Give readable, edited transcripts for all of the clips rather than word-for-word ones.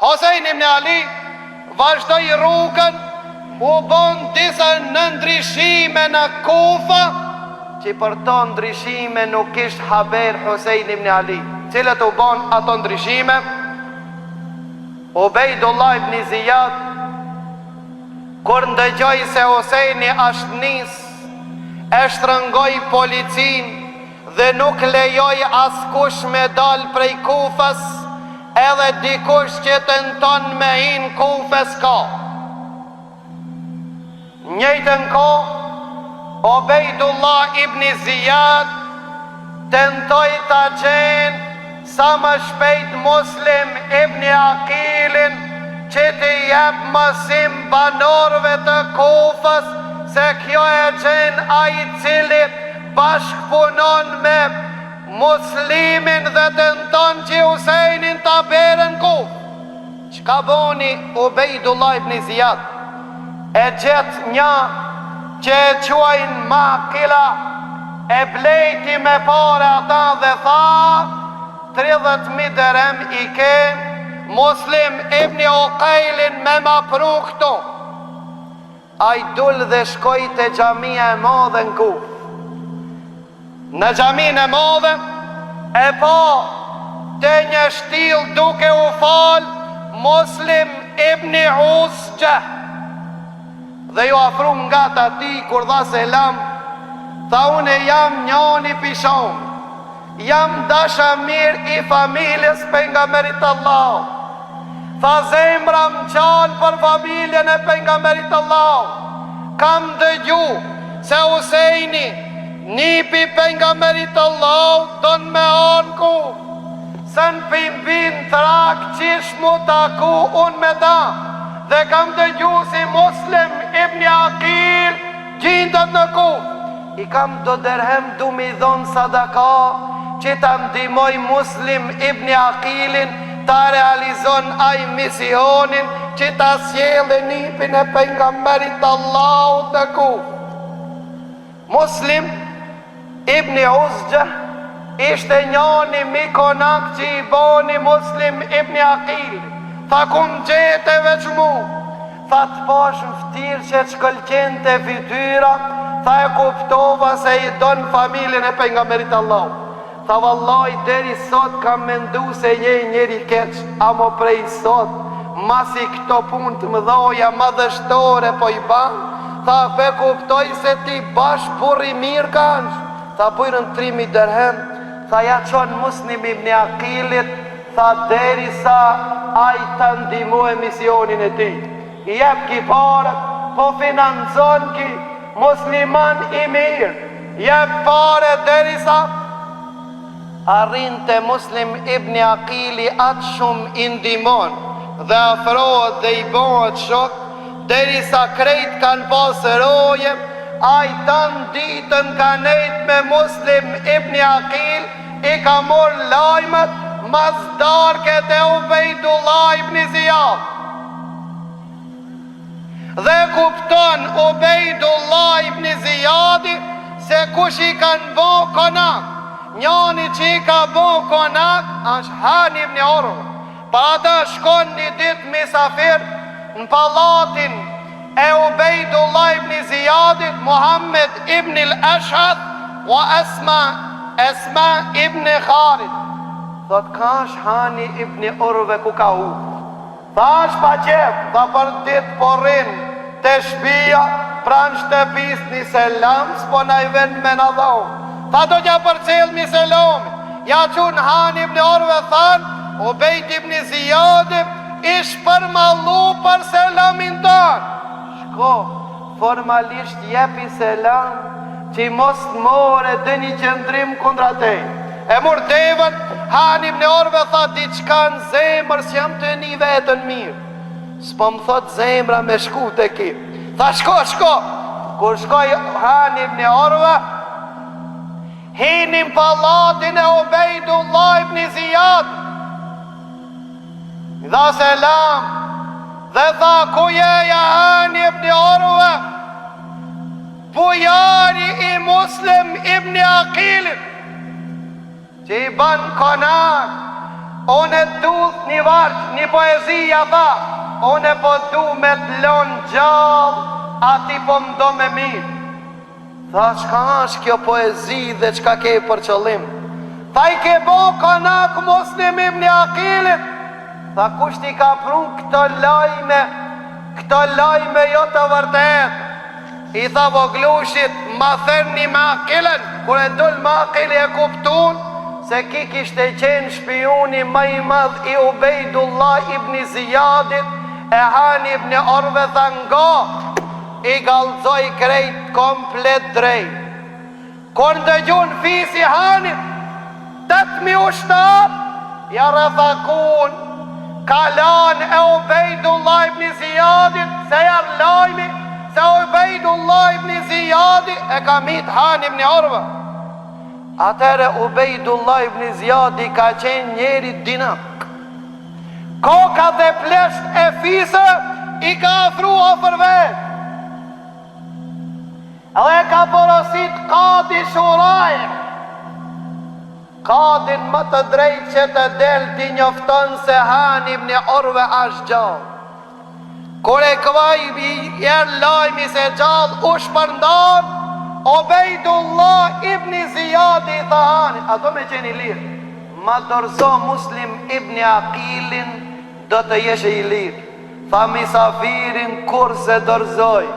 Hosejn ibn Ali vazhdoi rrugën, u bon disa ndryshime në Kufa, që për to ndryshime nuk kish haber Hosejn ibn Ali. Cilët u bon ato ndryshime? Ubejdullah ibn Zijad kur ndëgjoi se Hosejni asht nis, e shtrëngoi policinë dhe nuk lejoi askush me dal prej Kufës, edhe dikush që tenton me hi n'Kufe s'ka. Njëjtën kohë, Ubejdullah ibn Zijad tentoi ta gjen sa më shpejt Muslim ibn Akilin që t'i jep mësim banorëve të Kufës se kjo e gjen ai i cili bashkëpunon me Muslimin dhe tenton që Husejnin ta bjerë në Kufë. Çka boni Ubejdullah ibn Zijad? E gjet nja që e quajnë Makila, e blejti me pare ata dhe tha, 30.000 derhem i ke, Muslim ibn Ukejlin me ma pru këtu. Ai dul dhe shkoi te xhamia e madhe në Kufë. Në xhaminë e madhe e pa te një shtyllë duke u fal Muslim ibn Uzxheh dhe ju afru ngat atij kur dha selam tha une jam njani pi Shamit Jam dashamir i familjes Pejgamberit t'Allahut. Tha zemra më qan për familjen e Pejgamberit t'Allahut. Kam dëgju se Husejni, nipi i Pejgamberit t'Allahut don me ardh n'Kufë. S'un p'i bin trak qysh mu taku unë me ta. Dhe kam dëgju si Muslim ibn Akil Gjindet në Kufë. I kam do derhem du me i dhon sadaka që ta ndihmoj Muslim ibni Akilin ta realizon ai misionin që ta sjellë nipin e Pejgamberit të Allahut në Kufë. Muslim Ibni Uzxheh ishte njani mi konak që i boni Muslim ibni Akil, tha ku më gjete veç mu, tha të pash në ftyrë që të shkëlqente fytyra, tha e kuptova se i don familjen e Pejgamberit të Allahut. Tha vallahi deri sot kam mendu se je njeri i keq, amo prej sot, masi këto punë të mëdhaja madhështore po i ban, tha pe kuptoj se ti bash burrë i mirë kansh, tha bujrën 3000 derhem, tha ja çon Muslim ibn Akilit, tha derisa ai ta ndihmojë misionin e tij. I jep ki pare, po financon ki musliman i mirë, jep pare derisa arrin te Muslim ibn Akili aq shumë i ndihmon dhe afrohet dhe i bëhet shok, derisa krejt kanë pas roje, ai tan ditën ka nejt me Muslim ibn Akil, i ka marr lajmet mas darke te Ubejdullah ibn Zijad. Dhe kupton Ubejdullah ibn Zijadi se kush i kanë bo konak. Njani që i ka bo konak është Hani ibn Urve. Pa ata shkon një ditë misafir në pallatin e Ubejdullah ibn Zijadit, Muhammed ibn al-Ash'ath wa Esma, Esma ibn Kharid. Thot ka është Hani ibn Urve ku ka hup. Tha është pa qef, tha për ditë po rrin te shpia pranë shtëpisë ni selam s'po na i ven me na dhon. Tha do t'ja përcjellmi selamin. Ja çun Hani ibn Urve than, Ubejd ibn Zijadi ish përmallu për selamin tan. Shko, formalisht jepi selam që mos të more ndonjë qëndrim kundra tej. E mur devën, Hani ibn Urve tha diçka në zemër s'jam tu e ni veten mirë. S'po më thot zemra me shku te ki. Tha shko, shko! Kur shkoi Hani ibn Urve, hini në pallatin e Ubejdullah ibn Zijad. I dha selam dhe tha ku je ja Hani ibn Urve, bujari i Muslim ibn Akilit, që i ban konak. Unë du një varg, një poezi ja tha, Unë po du me të lonë gjallë, a ti po më do me myt. Tha, çka është kjo poezi dhe çka ke për qëllim? Tha, i ke bo konak Muslim ibn Akilit. Tha, kush t'i ka pru këto lajme, këto lajme jo të vërtetë? I tha voglushit, ma thërrni Makilen, kur e dul Makili e kuptun, se ki kishte qenë shpijuni ma i madh i Ubejdullah ibni Zijadit, e Hani ibni Urve tha ngo, i kallxoi krejt komplet drejt. Kur ndëgjun fisi Hanit, 8000 ushtarë, ja rrethakun kalanë e Ubejdullah ibn Zijadit, se erdh lajmi se Ubejdullah ibn Zijadi e ka myt Hani ibn Urve. Atëherë Ubejdullah ibn Zijadi ka qenë njeri dinak. Koka dhe pleqt e fisëve i ka afru afër vet. Dhe e ka porosit Kadi Shurajh, Kadin më të drejtë që të del t'i njofton se Hani ibn Urve asht gjallë. Kur e kvaj i erdh lajmi se gjallë u shpërndan, Ubejdullah ibn Zijadi i tha Hanit, a do me qenë i lirë? Ma dorëzo Muslim ibn Akilin do të jesh i lirë. Tha misafirin kurrë s'e dorëzoj.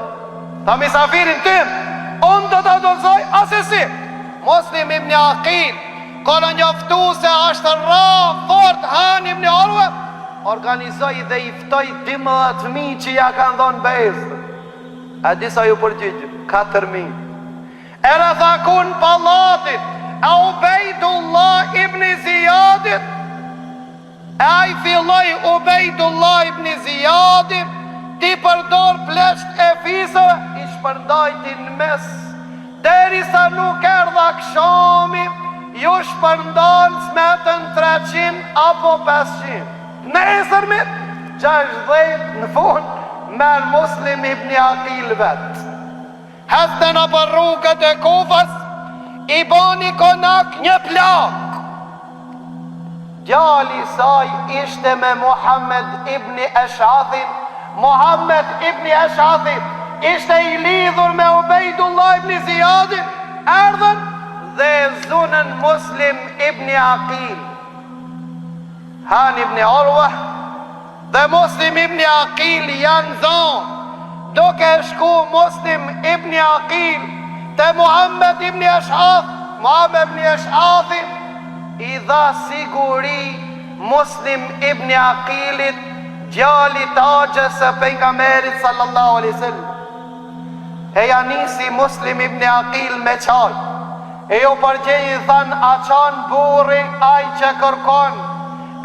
Tha misafirin tim, unë do ta dorëzoj asesi. Muslim ibn Akil, kur u njoftu se është ra fort Hani ibn Urve, organizoi dhe i ftoi 12.000 që ja kanë dhonë besën. A di sa ju përgjigjën? 4.000. E rrethakun pallatin e Ubejdullah ibn Zijadit, E ai filloi Ubejdullah ibn Zijadi t'i përdor pleqtë e fisëve, i shpërndajti në mes, derisa nuk erdh akshami, ju shpërndanë s'metën 300 apo 500. Nesërmit, 60 në fund, merr Muslim ibn Akil vetë. Hecte nëpër rrugët e Kufës, i bani konak një plakë. Djali i saj ishte me Muhammed ibn Eshathin, Muhammed ibn Eshathi ishte i lidhur me Ubejdullah ibn Zijadin, erdhën dhe e zunën Muslim ibn Akil. Hani ibn Urwa dhe Muslim ibn Akil janë zonë, duke shku Muslim ibn Akil te Muhammed ibn Eshath, Muhammed ibn Eshathi i dha siguri Muslim ibn Akilit, djalit të axhës së pejgamberit sallallahu alaihi wasallam. E ja nisi Muslim ibn Akil me qajt. E ju përgjigj i thanë a qan burri ai që kërkon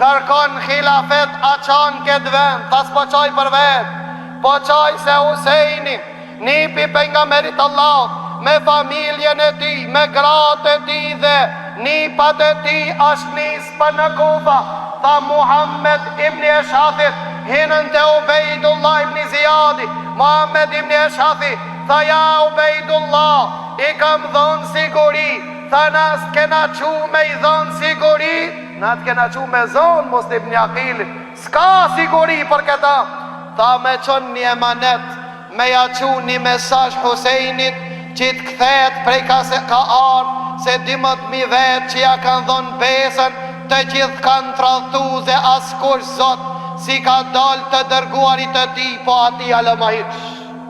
kërkon hilafet a qan këtë vend tha s'po qaj për vet po qaj se Husejni nipi pejgamberit Allahut me familjen e tij me gratë e tij dhe nipat e tij asht nis për në Kufa tha Muhammed ibn Eshathit hinën te Ubejdullah ibn Zijadi Muhammed ibn Eshathi tha ja Ubejdullah I kam dhonë siguri, tha na s'kena çu me i dhonë siguri, na t'kena çu me zonë Muslim ibn Akilin, s'ka siguri për këta, tha me çon një emanet, me ja çu një mesazh Husejnit, që të kthehet prej ka se ka ardhë, se 12.000 vetë që ja kanë dhonë besën, të gjithë kanë tradhtu dhe askush Zot, s'i ka dalë të dërguarit të tij, po atij ala ma hiç.